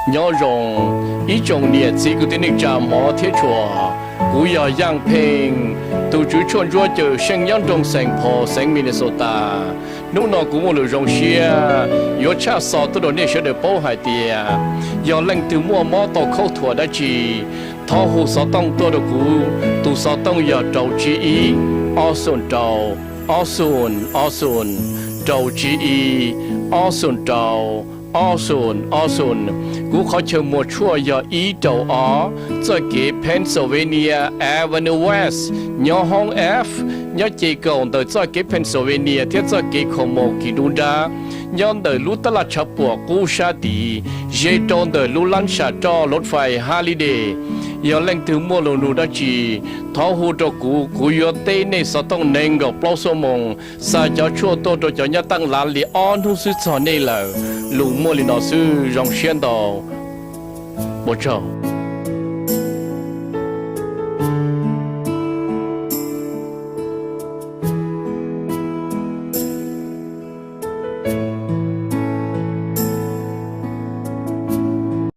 Nyob zoo ib tsoom niam txiv kwv tij neej tsa hmov thiab tshua. Kuv yog Yaj Pheej, tus tswv tshuaj ntsuab cawm seej nyob nroog Saint Paul, xeev Minnesota. Hnub no kuv muaj lus zoo siab yuav tshaj xov tuaj rau nej sawv daws paub hais tias yog leej twg muaj mob tau khaub thuas dab tsi, thov hu xov tooj tuaj rau kuv. Tus xov tooj yog rau tsib ib, ob xoom rau, ob xoom, ob xoom, rau tsib ib, ob xoom rau, ob xoom, ob xoom. Kuv qhov chaw muag tshuaj yog ib rau ob, txoj kev Pennsylvania Avenue West, nyob hoob F, nyob ce kaum ntawm txoj kev Pennsylvania thiab txoj kev Comoe kis dub nrab, nyob ntawm lub tab laj tshav puam qub sab tid, ze rau ntawm lub lab sam roj lov fais Halliday. Yog leej twg muaj lus nug dab tsi, thov hu rau kuv, kuv yuav teb nej xov tooj nees nkaum plaub xuab moos, xa cov tshuaj tuaj rau cov nyob teej lav li ob hnub xwb txog nej lawm. Lus muaj li no xwb, zoo siab ntau, ua tsaug.